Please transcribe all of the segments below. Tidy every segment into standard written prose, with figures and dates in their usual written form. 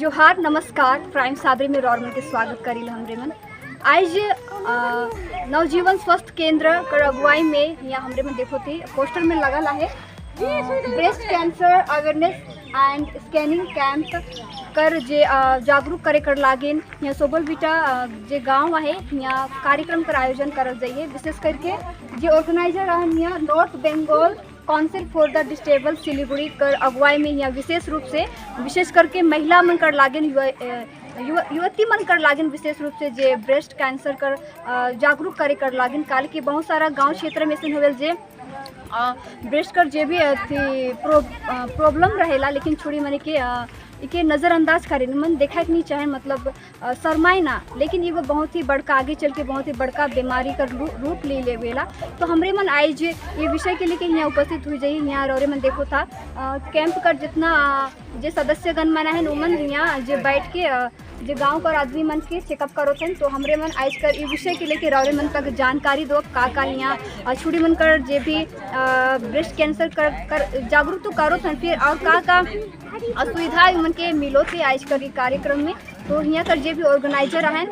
जोहार, नमस्कार। प्राइम सादरी में रौरमन के स्वागत करील हमरे मन। आज नवजीवन स्वस्थ केंद्र कर अगुवाई में यहाँ हमरे मन देखो थी, पोस्टर में लगल है, breast cancer awareness and scanning camp कर जे जागरूक करे कर लागिन यहाँ सोबल बिटा जे गांव आहे, यहाँ कार्यक्रम कर आयोजन करल जाइए। विशेष करके जे ऑर्गेनाइजर रहन, यहाँ North Bengal Council for the Disabled Siliguri कर अगुवाई में यहाँ विशेष रूप से, विशेष करके महिला मन कर लागिन, युवती मन कर लागिन, विशेष रूप से जे ब्रेस्ट कैंसर कर जागरूक करे कर लागिन। काल के बहुत सारा गांव क्षेत्र में ऐसे होवेल जे ब्रेस्ट कर जे भी अथी प्रॉब्लम रहेला, लेकिन छुड़ी मने के इके नज़रअंदाज करे मन, देखा के नहीं चाहे, मतलब शरमाए ना, लेकिन एगो बहुत ही बड़का, आगे चल के बहुत ही बड़का बीमारी कर रूप ले लेवेला। तो हमरे मन आज ये विषय के लेके यहाँ उपस्थित हुई जाइए। यहाँ रौरे मन देखो था, कैंप कर जितना जे सदस्यगण मन है, उमन यहाँ जे बैठ के जे गांव कर आदमी मन के चेकअप करो थे। तो हमरे मन आज कर ये विषय के लेके रौरे मन तक जानकारी दो, का का यहाँ छुड़ी मन कर जे भी ब्रेस्ट कैंसर कर जागरूक तो करो थे, फिर और का का असुविधा मन के मिलो थे आज कर कार्यक्रम में। तो यहाँ कर जे भी ऑर्गेनाइजर हैं,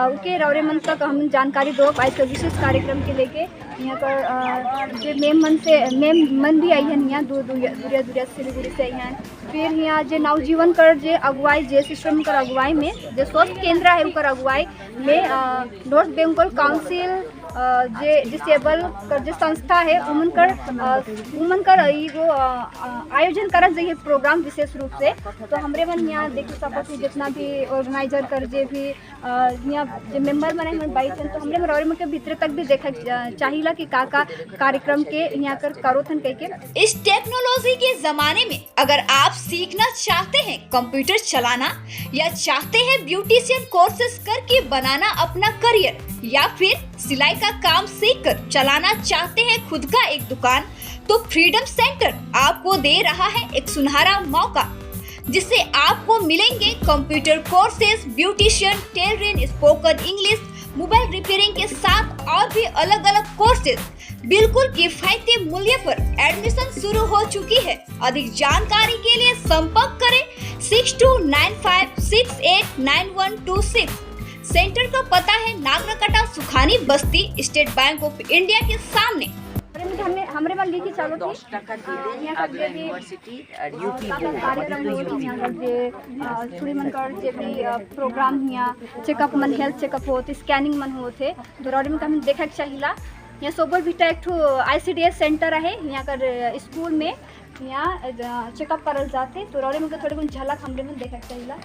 उनके रौरे मन तक हम जानकारी दो। आज कर विशेष कार्यक्रम के लेके यहाँ पर जे मेम मन से, मेम मन भी आई हैं, यहाँ दूर दूर, दूरिया दूरिया सिलीगुड़ी से आई हैं। फिर यहाँ जे नवजीवन कर जे अगुवाई, जे सिस्टम कर अगुवाई में, जे स्वस्थ केंद्र है उकर अगुवाई में, नॉर्थ बंगाल काउंसिल जे डिसेबल कर जे संस्था है, उमन कर एगो आयोजन करल जाइए प्रोग्राम विशेष रूप से। तो हमरे मन यहाँ देख सकत ही, जितना भी ऑर्गेनाइजर कर जे भी यहाँ जे मेंबर मन मन बैठन, तो हमरे मन और मन के भीतर तक भी देखा चाहिला कि का का कार्यक्रम के यहाँ कर करो थन कह के। इस टेक्नोलॉजी के जमाने में अगर आप सीखना चाहते हैं कंप्यूटर चलाना या चाहते हैं ब्यूटिशियन कोर्सेज करके बनाना अपना करियर या फिर सिलाई का काम सीखकर चलाना चाहते हैं खुद का एक दुकान, तो फ्रीडम सेंटर आपको दे रहा है एक सुनहरा मौका, जिससे आपको मिलेंगे computer courses, beautician, tailoring, spoken English, mobile repairing के साथ और भी अलग अलग कोर्सेज, बिल्कुल किफायती मूल्य पर। एडमिशन शुरू हो चुकी है। अधिक जानकारी के लिए संपर्क करें 6295689126। सेंटर का पता है नागरकटा, सुखानी बस्ती, स्टेट बैंक ऑफ इंडिया के सामने। हमरे हमरे मन लिखी चालू थी। 10 টাকা দিলেই यहाँ আগরা जे भी ইউনিভার্সিটি আর ইউপি का বোর্ড, कार्यक्रम আমাদের তো होत, ইউপি यहाँ कर जे छुड़ी मन कर जे भी प्रोग्राम, हिया चेकअप मन, हेल्थ चेकअप होत, स्कैनिंग मन होत है, तो में हम देखा के चाहिला। यहाँ सोबर बिटा एक ठो आईसीडीएस सेंटर है, यहाँ कर स्कूल में यहाँ चेकअप करल जाते। तो रौरे में के थोड़े कुछ झलक हमरे में देखा के चाहिला।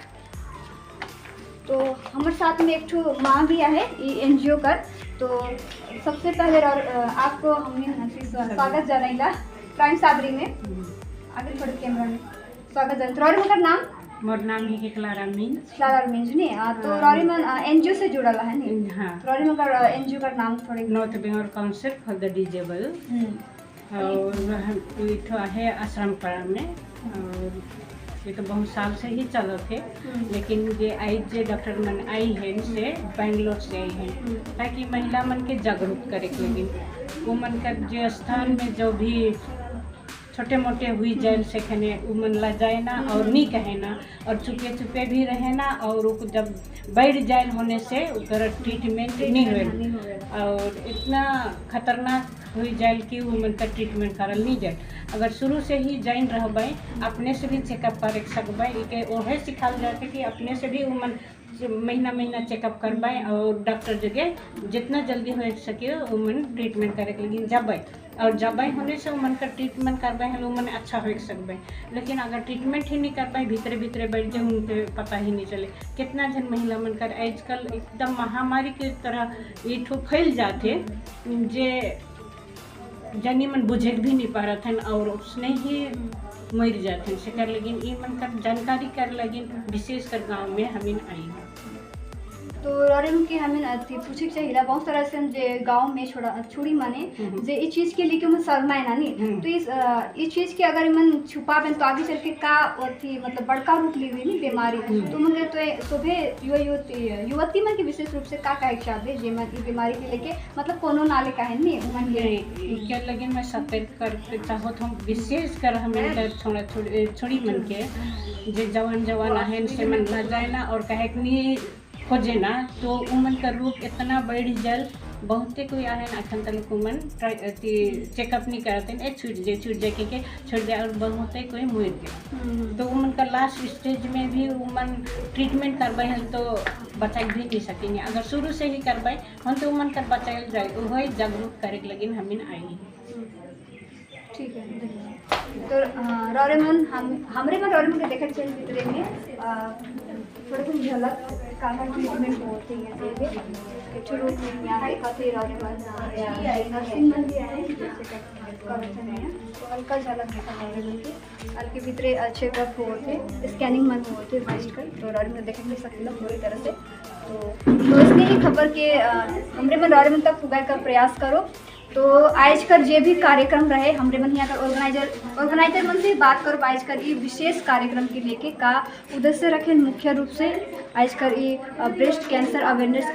तो हमारे साथ में एक ठो माँ भी है ये एनजीओ कर। तो सबसे पहले और आपको हमने स्वागत जनाइला प्राइम सादरी में। आगे थोड़े कैमरा में स्वागत जन। तो रौरे का नाम? मोर नाम है क्लारा मिंज। क्लारा मिंज ने तो रौरे मन एनजीओ से जुड़ल है नहीं? हाँ। रौरे मन का एनजीओ का नाम थोड़े? North Bengal Council for the Disable और हम एक ठो है आश्रम पाड़ा में और ये तो बहुत साल से ही चलत है, लेकिन ये आई जे डॉक्टर मन आई हैं से बेंगलोर से आई हैं, ताकि महिला मन के जागरूक करे के। लेकिन वो मन का जो स्थान में जो भी छोटे मोटे हुई जाए, सेखने वो मन ला जाए ना और नहीं कहे ना और छुपे छुपे भी रहे ना और वो जब बढ़ जाए होने से ओकर ट्रीटमेंट नहीं हुए और इतना खतरनाक हो जाए कि वो मन का ट्रीटमेंट करल नहीं जाए। अगर शुरू से ही जाइन रहबै, अपने से भी चेकअप कर सकबै। के ओहे सिखाल जाते कि अपने से भी वो मन महीना महीना चेकअप करबै और डॉक्टर जगह जितना जल्दी हो सके वो मन ट्रीटमेंट करे के लेकिन जबै और जबै होने से वो मन का ट्रीटमेंट करबै है, वो मन अच्छा हो सकबै। लेकिन अगर ट्रीटमेंट ही नहीं कर पाए, भीतरे भीतरे बैठ जाए, उनके पता ही नहीं चले। कितना जन महिला मन कर आजकल एकदम महामारी के तरह ये ठो फैल जाते जे जनी मन बुझे भी नहीं पा रहा थे और उसने ही मर जाते से कर। लेकिन ये मन कर जानकारी कर लगिन विशेष कर गांव में हमीन आई हैं। तो रौरे के हमें अथी पूछे के चाहिए। बहुत सारा ऐसे जे गांव में छोड़ा छुड़ी माने जे इस चीज के लेके मन शर्माए ना नी, तो इस चीज के अगर मन छुपावेन तो आगे चल के का अथी मतलब बड़का रूप ली नी बीमारी। तो मन तो सुबह युवा युवती युवती मन के विशेष रूप से का कहे के चाहबे जे मन ई बीमारी के लेके मतलब कोनो नाले काहे नी मन के? क्या लगे, मैं सतर्क करके चाहत हूँ, विशेष कर हमें छोड़ा छोड़ी मन के जे जवान जवान आहे से मन ला जाए ना और कहे कि नहीं खोजे ना, तो उमन का रूप इतना बढ़ जल बहुते कोई आहे ना, अखन तक उमन चेकअप नहीं कराते, ए छूट जाए के छूट जाए और बहुते कोई मुड़ गए। तो उमन का लास्ट स्टेज में भी उमन ट्रीटमेंट करवाए हन तो बचा भी नहीं सकेंगे। अगर शुरू से ही करवाए हन तो उमन कर बचायल जाए, वही जागरूक करे लगिन हमिन आई। ठीक है, धन्यवाद। तो रौरे मन हम हमरे मन रौरे मन के देखत चल भीतरे में थोड़े कुछ झलक का ट्रीटमेंट होते हैं के रूप में यहाँ देखा थे। रौरे मन नर्सिंग मन भी आए करत हैं, तो हल्का झलक देखा रौरे मन के हल्के भीतरे चेकअप होते, स्कैनिंग मन होते ब्रेस्ट कर। तो रौरे मन देखे सकेला पूरी तरह से। तो इसने ही खबर के हमरे मन रौरे मन तक पुगाए का प्रयास करो। तो आज कर जे भी कार्यक्रम रहे हमरे मन यहाँ कर ऑर्गेनाइजर ऑर्गेनाइजर मन से बात करो। आज कर ये विशेष कार्यक्रम के लेके का उद्देश्य रखे मुख्य रूप से आज कर ये ब्रेस्ट कैंसर अवेयरनेस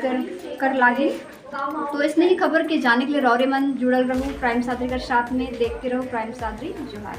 कर लागे। तो इसने ही खबर के जाने के लिए रौरे मन जुड़ल रहू प्राइम सादरी के साथ में, देखते रहो प्राइम सादरी। जोहार।